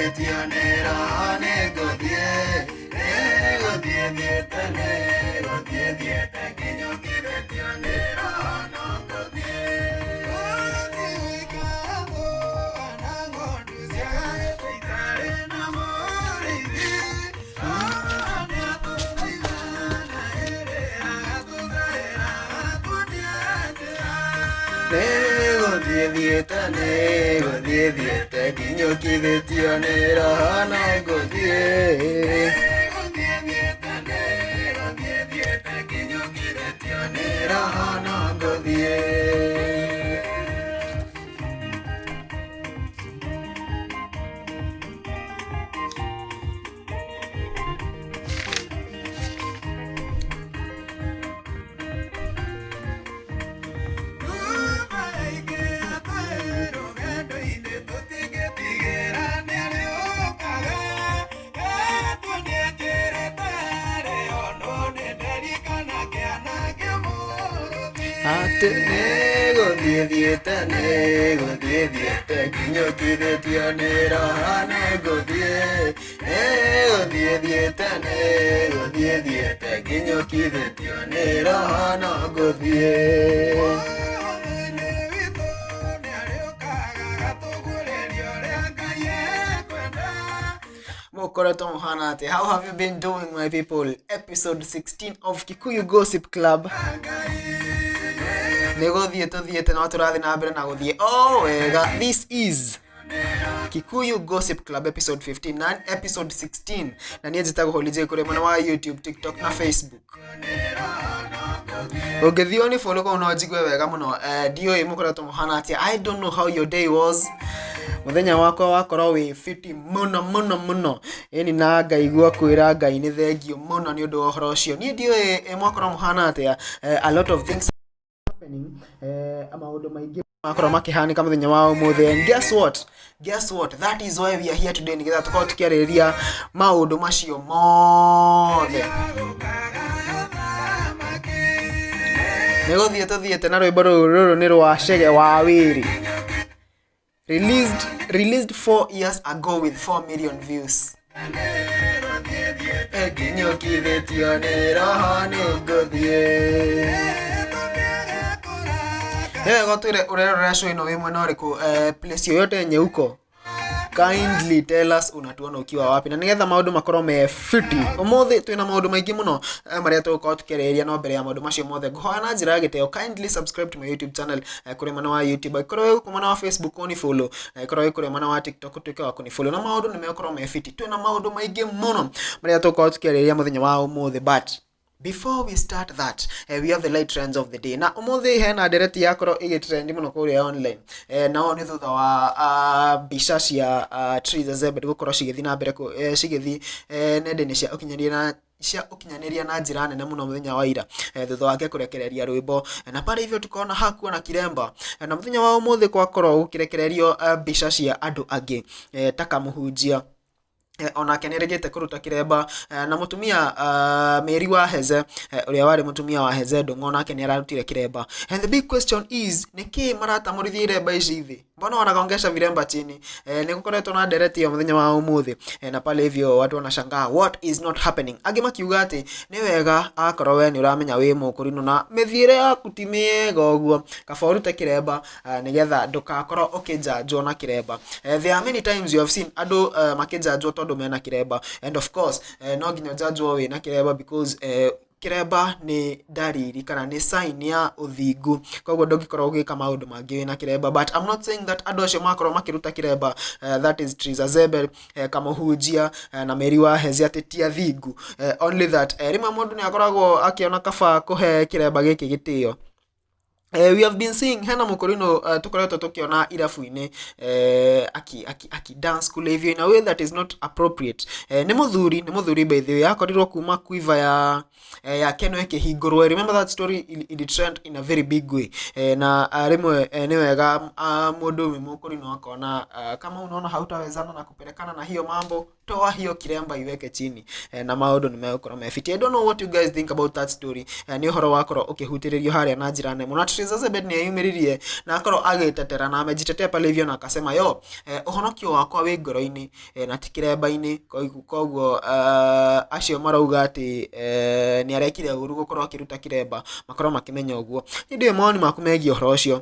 Nginyũkithĩtio nĩ Roho nĩngũthiĩ, nĩngũthiĩ thiĩte, nĩngũthiĩ thiĩte, nginyũkithĩtio nĩ Roho no ngũthiĩ. Gũthiĩ gũikara na ng'ondu ciagarĩte itarĩ na mũrĩithi. Roho nĩatũthaitha na ĩrĩ agatũkaĩra agatuonia njĩra. Nĩngũthiĩ thiĩte, nĩngũthiĩ thiĩte, nginyũkithĩtio nĩ Roho no ngũthiĩ. Nĩngũthiĩ thiĩte, nĩngũthiĩ thiĩte, nginyũkithĩtio nĩ Roho no ngũthiĩ. Tuma aingĩ atwĩ rũgendo-inĩ tũtingĩtigĩra nĩarĩũkaga. Atuonia njĩra ĩtarĩ onwo nĩ nderi kana kĩana kĩa mũrũthi. Atĩ nĩngũthiĩ thiĩte, nĩngũthiĩ thiĩte, nginyũkithĩtio nĩ Roho nĩngũthiĩ. Nĩngũthiĩ thiĩte, nĩngũthiĩ thiĩte, nginyũkithĩtio nĩ Roho no ngũthiĩ. Mwathani witũ nĩarĩũkaga agatũguũrĩria ũrĩa Ngai ekwenda. Mũkoretwo mũhana atĩa? How have you been doing, my people? Episode 16 of Kikuyu Gossip Club. Nĩ gũthiĩ tũthiĩte no tũrathiĩ na mbere na gũthiĩ o wega. This is Kikuyu Gossip Club episode 15 na episode 16, na niĩ njĩtagwo Holy J kũrĩ mwena wa YouTube, TikTok na Facebook. Ũngĩthiĩ ni follow kũu no njigue wega mũno. Ndiũĩ mũkoretwo mũhana atĩa. I don't know how your day was. Mũthenya wakwa wakorwo wĩ fiti mũno mũno mũno, ĩni na ngaigua kwĩra Ngai nĩ thengiũ mũno nĩ ũndũ wa ũhoro ũcio. Niĩ ndiũĩ mwakorwo mũhana atĩa. A lot of things happening, maũndũ maingĩ makorwo makĩhanĩka mũthenya wa ũmũthĩ, and guess what, guess what, that is why we are here today, nĩgetha tũkorwo tũkĩarĩrĩria maũndũ macio mothe. Nĩ gũthiĩ tũthiĩte na rwĩmbo rũrũ. Rũrũ nĩ rwa Chege wa Wĩrĩ, released 4 years ago with 4 million views. Nginyũkithĩtio nĩ Roho nĩngũthiĩ. Nĩ wega ũtwĩre ũrerorera show ĩno wĩ mwena ũrĩkũ, place yoyote yenye uko. Kindly tell us unatuona ukiwa wapi, na nigetha maũndũ makorwo me fiti. Ũmũthĩ twĩna maũndũ maingĩ mũno marĩa tũgũkorwo tũkĩarĩrĩria, no mbere ya maũndũ macio mothe ngũhoya na njĩra ya gĩtĩo, kindly subscribe to my YouTube channel kũrĩ mwena wa YouTube. Angĩkorwo wĩ gũkũ mwena wa Facebook ũni follow, na angĩkorwo wĩ kũrĩa mwena wa TikTok ũtuĩke wa kũni follow, na maũndũ nĩ megũkorwo me fiti. Twĩna maũndũ maingĩ mũno marĩa tũgũkorwo tũkĩarĩrĩria mũthenya wa ũmũthĩ, but before we start that, we have the light trends of the day. Na umuthi hena ndereti yakorwo ĩgĩtrend mũno kũrĩa online, nao nĩ thutha wa mbica cia Triza Zebed gũkorwo cigĩthiĩ na mbere cigĩthiĩ nenda-inĩ cia ũkinyanĩria na njĩra nene mũno mũthenya wa ira, thutha wake kũrekereria rwĩmbo. Na pale hivyo tukaona hakuwa na kiremba. Na mũthenya wa ũmũthĩ kwakorwo gũkĩrekererio mbica cia andũ angĩ, ta kamũhunjia, onake nĩ arĩgĩte kũruta kĩremba, na mũtumia Mary wa Heze, ũrĩa warĩ mũtumia wa Heze Ndũng'ũ, onake nĩ ararutire kĩremba. And the big question is, nĩkĩ maratamũrithia iremba ici thĩ? Mbona wanagongesha viremba chini? Nĩ gũkoretwo na ndereti ĩyo mũthenya wa ũmũthĩ, na pale hivyo watu wanashangaa what is not happening. Angĩ makiuga atĩ nĩ wega akorwo we nĩ ũramenya wĩ mũkũrinũ na mĩthiĩre yaku ti mĩega ũguo, kaba ũrute kĩremba, nĩgetha ndũgakorwo ũkĩnjanjwo na kĩremba. There are many times you have seen andũ makĩnjanjwo tondũ mena kĩremba, and of course no nginya ũnjanjwo wĩna kĩremba because kĩremba nĩ ndariri kana nĩ sign ya ũthingu, koguo ndũngĩkorwo ũgĩka maũndũ mangĩ wĩna kĩremba. But I'm not saying that andũ acio makorwo makĩruta kĩremba, that is Triza Zebel, kamũhunjia, na Mary wa Hezi, atĩ ti athingu, only that rĩmwe mũndũ nĩ akoragwo akĩona kaba kũhe kĩremba gĩkĩ gĩtĩo. We have been seeing hena mũkũrinũ tũkoretwo tũkĩona irabu-inĩ aki dance kule hivyo in a way that is not appropriate. Nĩ mũthuri by the way, akorirwo kuma quiver ya Keno ĩkĩhingũrwo. Remember that story ili trend in a very big way. Na rĩmwe nĩ wega mũndũ wĩ mũkũrinũ akona, kama unaona hautawezana na kupelekana na hiyo mambo, toa. Toa hiyo kiremba iweke chini, na maũndũ nĩ megũkorwo me fiti. I don't know what you guys think about that story. Nĩ ũhoro wakorwo ũkĩhutĩrĩrio harĩa na njĩra nene mũno. Triza Zebed nĩ eyumĩririe na akorwo agĩtetera na amejitetea pale hivyo na akasema yo, ũhonokio wakwa wĩ ngoro-inĩ, na ti kĩremba-inĩ. Koguo acio marauga atĩ nĩ arekire ũru gũkorwo akĩruta kĩremba, makorwo makĩmenya ũguo. Nĩ ndiũĩ mawoni maku megiĩ ũhoro ũcio.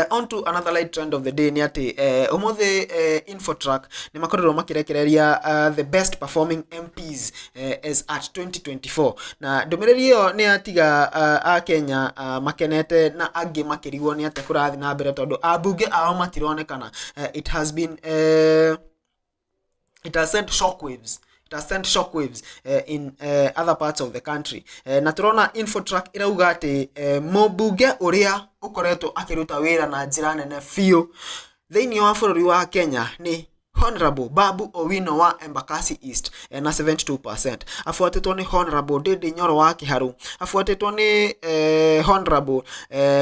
On to another light trend of the day nĩ atĩ ũmũthĩ Infotrack nĩ makorirwo makĩrekereria the best performing MPs as at 2024, na ndũmĩrĩri ĩyo nĩ yatiga akenya makenete na angĩ makĩrigwo nĩ atĩa kũrathiĩ na mbere tondũ ambunge ao matironekana. It has sent shockwaves, it has sent shockwaves in other parts of the country. Na turona Infotrack irauga atĩ mũmbunge ũrĩa ũkoretwo akĩruta wĩra na njĩra nene biũ thĩinĩ wa bũrũri wa Kenya nĩ Honorable Babu Owino wa Embakasi East, na 72%, afuatĩtwo nĩ Honorable Ndindi Nyoro wa Kiharu, afuatĩtwo nĩ Honorable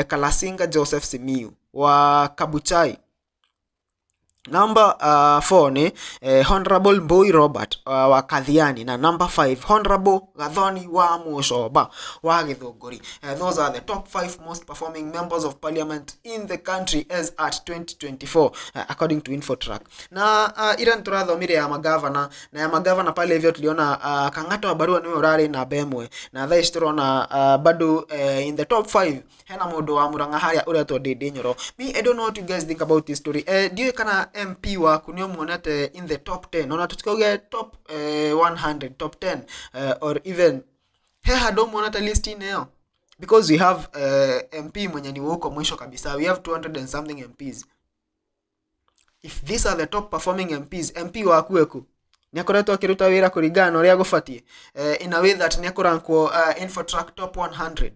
Kalasinga Joseph Simiyu wa Kabuchai. Number 4 ni Honorable Mbui Robert wa Kathiani, na number 5 Honorable Gathoni wa Mucoba wa Githunguri. Those are the top 5 most performing members of parliament in the country as at 2024, according to Infotrack. Na ira nĩtũrathomire ya magavana, na ya magavana pale hivyo tuliona Kang'ata wa Barua niwe ũrarĩ namba ĩmwe, na thaa ici tũrona bado in the top 5 hena mũndũ wa Murang'a harĩa ũretwo Ndindi Nyoro. Me, I don't know what you guys think about this story. Ndiũĩ kana MP waku nĩ ũmuonete in the top 10, ona tutikauge top 100, top 10, or even he handũ ũmuonete list-inĩ ĩyo, because we have MP mwenye ni huko mwisho kabisa. We have 200 and something MPs. If these are the top performing MPs, MP waku eku nĩ akoretwo akĩruta wĩra kũringana na ũrĩa gũbatiĩ, in a way that nĩ akũrankwo Infotrack top 100?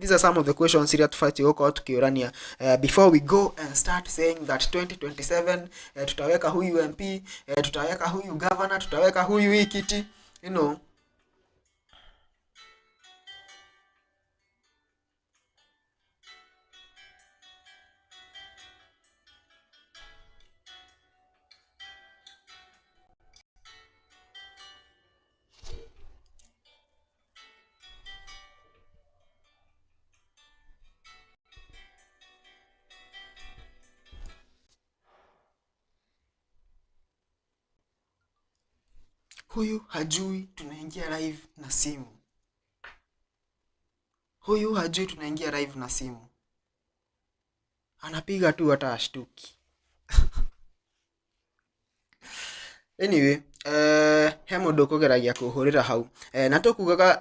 These are some of the questions iria tubatiĩ gũkorwo tũkĩũrania before we go and start saying that 2027 tutaweka huyu MP, tutaweka huyu governor, tutaweka huyu hii kiti. Huyu hajui tunaingia live na simu. Huyu hajui tunaingia live na simu. Anapiga tu hata ashtuki. Anyway, he mũndũ ũkũgeragia kũhũrĩra hau, na tũkugaga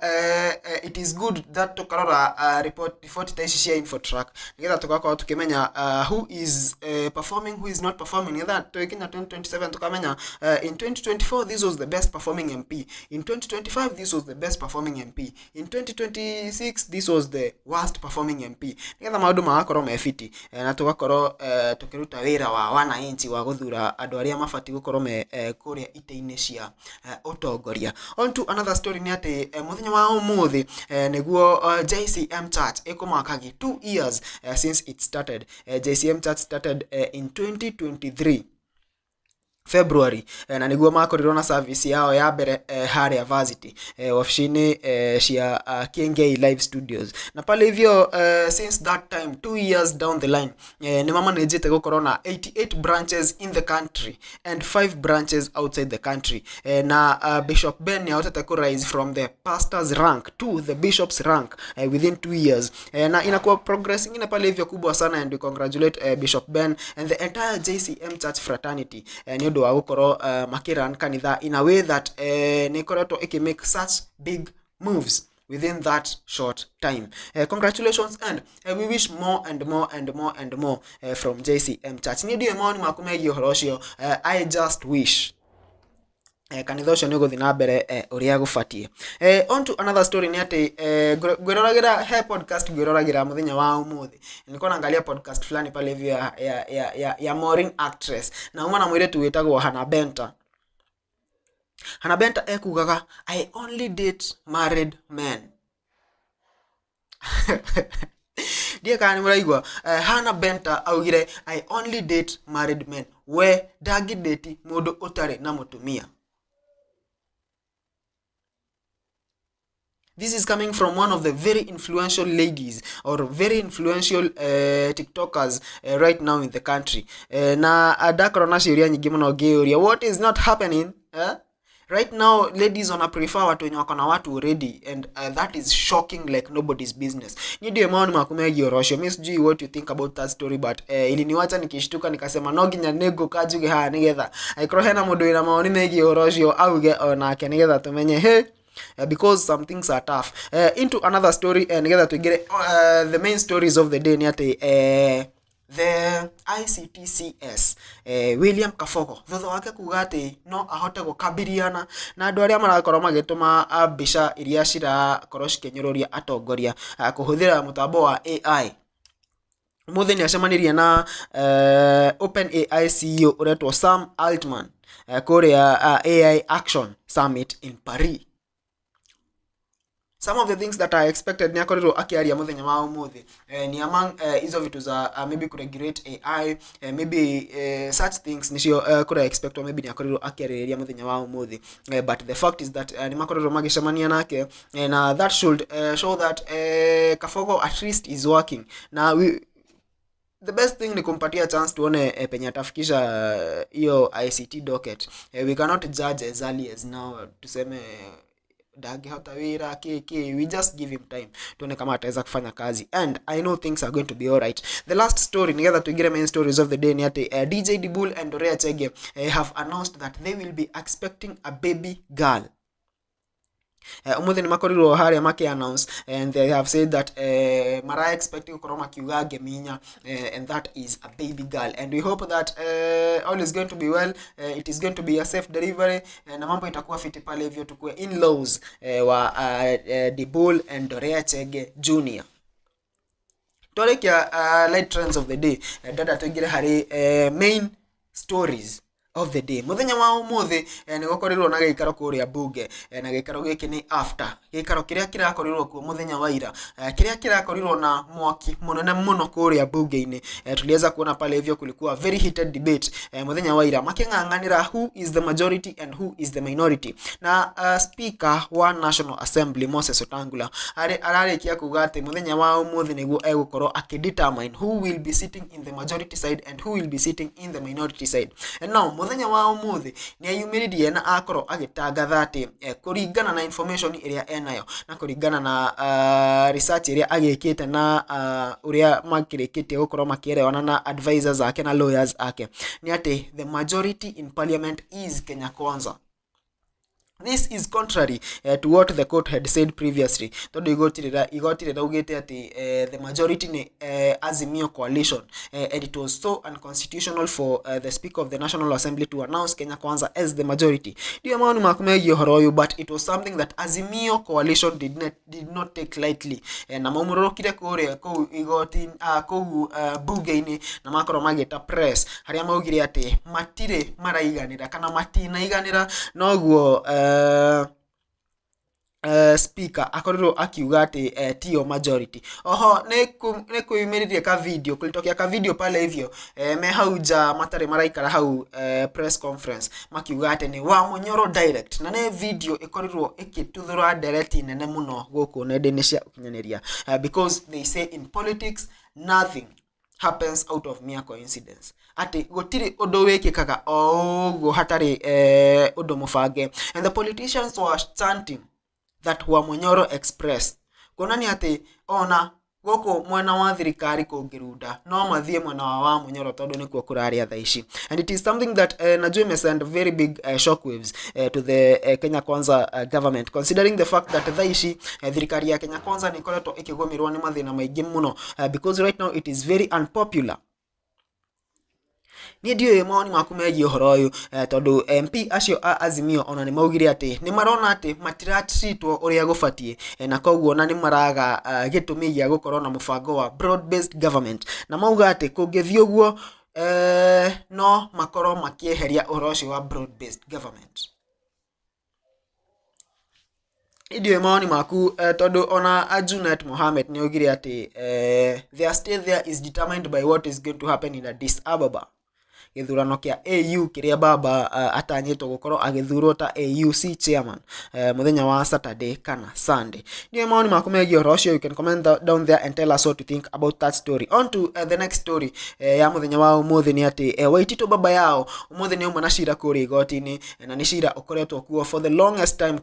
it is good that tũkarora report ta ici cia Infotrack nĩgetha tũgakorwo tũkĩmenya who is performing, who is not performing, nĩgetha twĩkinya 2027 tũkamenya in 2024 this was the best performing MP, in 2025 this was the best performing MP, in 2026 this was the worst performing MP, nĩgetha maũndũ magakorwo me fiti, na tũgakorwo tũkĩruta wĩra wa wananchi wa gũthura andũ arĩa mabatiĩ gũkorwo me kũrĩa itĩ-inĩ cia ũtongoria. On to another story nĩ atĩ mũthenya wa ũmũthĩ nĩguo JCM Church ĩkũmakagi 2 years since it started. JCM Church started in 2023 February, na nĩguo makorirwo na service yao ya mbere harĩa varsity, wabici-inĩ cia Kengei Live Studios. Na pale hivyo, since that time, 2 years down the line, nĩ mamanĩjĩte gũkorwo na 88 branches in the country and 5 branches outside the country, na Bishop Ben nĩ ahotete kũ rise from the pastor's rank to the bishop's rank within 2 years, na inakuwa progress ingine pale hivyo kubwa sana, and we congratulate Bishop Ben and the entire JCM Church fraternity nĩ ũndũ wa gũkorwo makĩrun kanitha in a way that nĩ ĩkoretwo ĩkĩ such big moves within that short time. Congratulations and we wish more and more and more and more from JCM Church. Niĩ ndiũĩ mawoni maku megiĩ ũhoro ũcio. I just wish kanitha ũcio nĩ ũgũthiĩ na mbere ũrĩa gũbatiĩ. On to another story nĩ atĩ ngwĩroragĩra he podcast ngwĩroragĩra mũthenya wa ũmũthĩ. Nilikuwa naangalia podcast fulani pale hivi ya Maureen actress, na uma na mũirĩtu wĩtagwo Hannah Benta. Hannah Benta ekugaga, "I only date married men." Ndiĩ kana nĩ mũraigua. Hannah Benta augire, "I only date married men." We ndangĩdate mũndũ ũtarĩ na mũtumia. This is coming from one of the very influential ladies or very influential TikTokers right now in the country. Na ndakorwo na ciũria nyingĩ mũno ngĩyũria, what is not happening, eh? Right now ladies wana prefer watu wenye wako na watu already, and that is shocking like nobody's business. Ni ndio maoni maku megiĩ ũhoro ũcio. Mi sijui what you think about that story, but iliniwacha nikishtuka, nikasema no nginya nĩngũka njuge haha nĩgetha angĩkorwo hena mũndũ wĩna maoni megiĩ ũhoro ũcio auge onake nĩgetha tũmenye hey, because some things are tough. Into another story, nĩgetha tũingĩre the main stories of the day, nĩ atĩ the ICTCS William Kabogo thutha wake kuga atĩ no ahote gũkabiliana na andũ arĩa marakorwo magĩtũma mbica iria cirakorwo cikĩnyũrũria atongoria kũhũthĩra mũtambo wa AI, ũmũthĩ nĩ acemanirie na OpenAI CEO ũretwo Sam Altman kũrĩa AI Action Summit in Paris. Some of the things that are expected nĩ akorirwo akĩaria mũthenya wa ũmũthĩ ni among hizo vitu za maybe kuregulate AI, maybe such things nicio kũrĩa expect maybe nĩ akorirwo akĩarĩrĩria mũthenya wa ũmũthĩ. But the fact is that nĩ makorirwo magĩcemania nake, na that should show that Kabogo at least is working. Na the best thing ni kumpatia chance tuone penye atafikisha hiyo ICT docket. We cannot judge as early as now tuseme ndangĩhota wĩra kĩ. We just give him time tuone kama ataweza kufanya kazi, and I know things are going to be alright. The last story nĩgetha tuingĩre main stories of the day nĩ atĩ DJ Dibul and Dorea Chege have announced that they will be expecting a baby girl. Umuthi nĩ makorirwo harĩa maki announce, and they have said that mara expect gũkorwo makiuga ngeminya, and that is a baby girl, and we hope that all is going to be well. It is going to be a safe delivery, na mambo itakuwa fiti pale hivyo tukue in-laws wa Dibul and Dorea Chege Junior. Twarĩkia light trends of the day, ndenda tũingĩre harĩ main stories of the day. Muthenya wa umuthi nĩ gũkorirwo na gĩikaro kũrĩa bunge, na gĩikaro gĩkĩ nĩ after gĩikaro kĩrĩa kĩrakorirwo kuo mũthenya wa ira, kĩrĩa kĩrakorirwo na mwaki mũnene mũno kũrĩa bunge-inĩ. Tuliweza kuona pale hivyo kulikuwa very heated debate mũthenya wa ira makĩng'ang'anĩra who is the majority and who is the minority. Na Speaker wa National Assembly Moses Wetangula ararĩkia kuga atĩ mũthenya wa ũmũthĩ nĩguo egũkorwo akĩdetermine who will be sitting in the majority side and who will be sitting in the minority side. And now mũthenya wa ũmũthĩ nĩ ayumĩririe na akorwo agĩtangatha atĩ kũringana na information ĩrĩa enayo na kũringana na research ĩrĩa agĩkĩte na ũrĩa makĩrĩkĩtie gũkorwo makĩerewana na advisors ake na lawyers ake, nĩ atĩ the majority in parliament is Kenya Kwanza. This is contrary to what the court had said previously, tondu igoti rĩraugĩte atĩ the majority nĩ Azimio coalition, and it was so unconstitutional for the Speaker of the National Assembly to announce Kenya Kwanza as the majority. Ndiyo maoni maku megiĩ ũhoro ũyũ, but it was something that Azimio coalition did not take lightly, na maumũrũrũkire kũrĩa kũu igoti, kũu bunge-inĩ, na makorwo magĩta press harĩa maugire atĩ matirĩ maraiganĩra kana matinaiganĩra noguo speaker akorirwo akiuga atĩ tio majority. Oho nĩ kuyumĩririe ka video, kulitokea ka video pale hivyo me hau nja matarĩ maraikara hau press conference makiuga atĩ nĩ wa Munyoro direct, na nĩ video ĩkorirwo ĩkĩtuthũra ndereti nene mũno gũkũ nenda-inĩ cia ũkinyanĩria, because they say in politics nothing happens out of mere coincidence, atĩ gũtirĩ ũndũ wĩkĩkaga o ũguo hatarĩ ũndũ mũbange. And the politicians were chanting that Wamunyoro Express, kuonania atĩ ona gũkũ mwena wa thirikari kũngĩrunda no mathiĩ mwena wa Wamunyoro tondũ nĩkuo kũrarĩa thaa ici. And it is something that najua imesend very big shockwaves to the Kenya Kwanza government, considering the fact that thaa ici thirikari ya Kenya Kwanza nĩ ĩkoretwo ĩkĩgũmĩrwo nĩ mathĩna maingĩ mũno, because right now it is very unpopular. Niĩ ndiũĩ mawoni maku megiĩ ũhoro ũyũ, tondũ MP acio a Azimio ona nĩ maugire atĩ nĩ marona atĩ matiratreatwo ũrĩa gũbatiĩ, na koguo ona nĩ maraga gĩtũmi gĩa gũkorwo na mũbango wa broad based government, na mauga atĩ kũngĩthiĩ ũguo no makorwo makĩeheria ũhoro ũcio wa broad based government. Ndiũĩ mawoni maku, tondũ ona Junet Mohamed nĩ augire atĩ their stay there is determined by what is going to happen in Addis Ababa. Gĩthurano kĩa AU kĩrĩa baba atanyĩtwo gũkorwo agĩthurwo ta AUC chairman mũthenya wa Saturday kana Sunday. Niĩ maoni maku megiĩ ũhoro ũcio, you can comment down there and tell us what you think about that story. On to the next story ya mũthenya wa ũmũthĩ nĩ atĩ Waititu baba yao ũmũthĩ nĩ auma na cira kũrĩa igoti-inĩ, na nĩ cira ũkoretwo kuo for the longest time.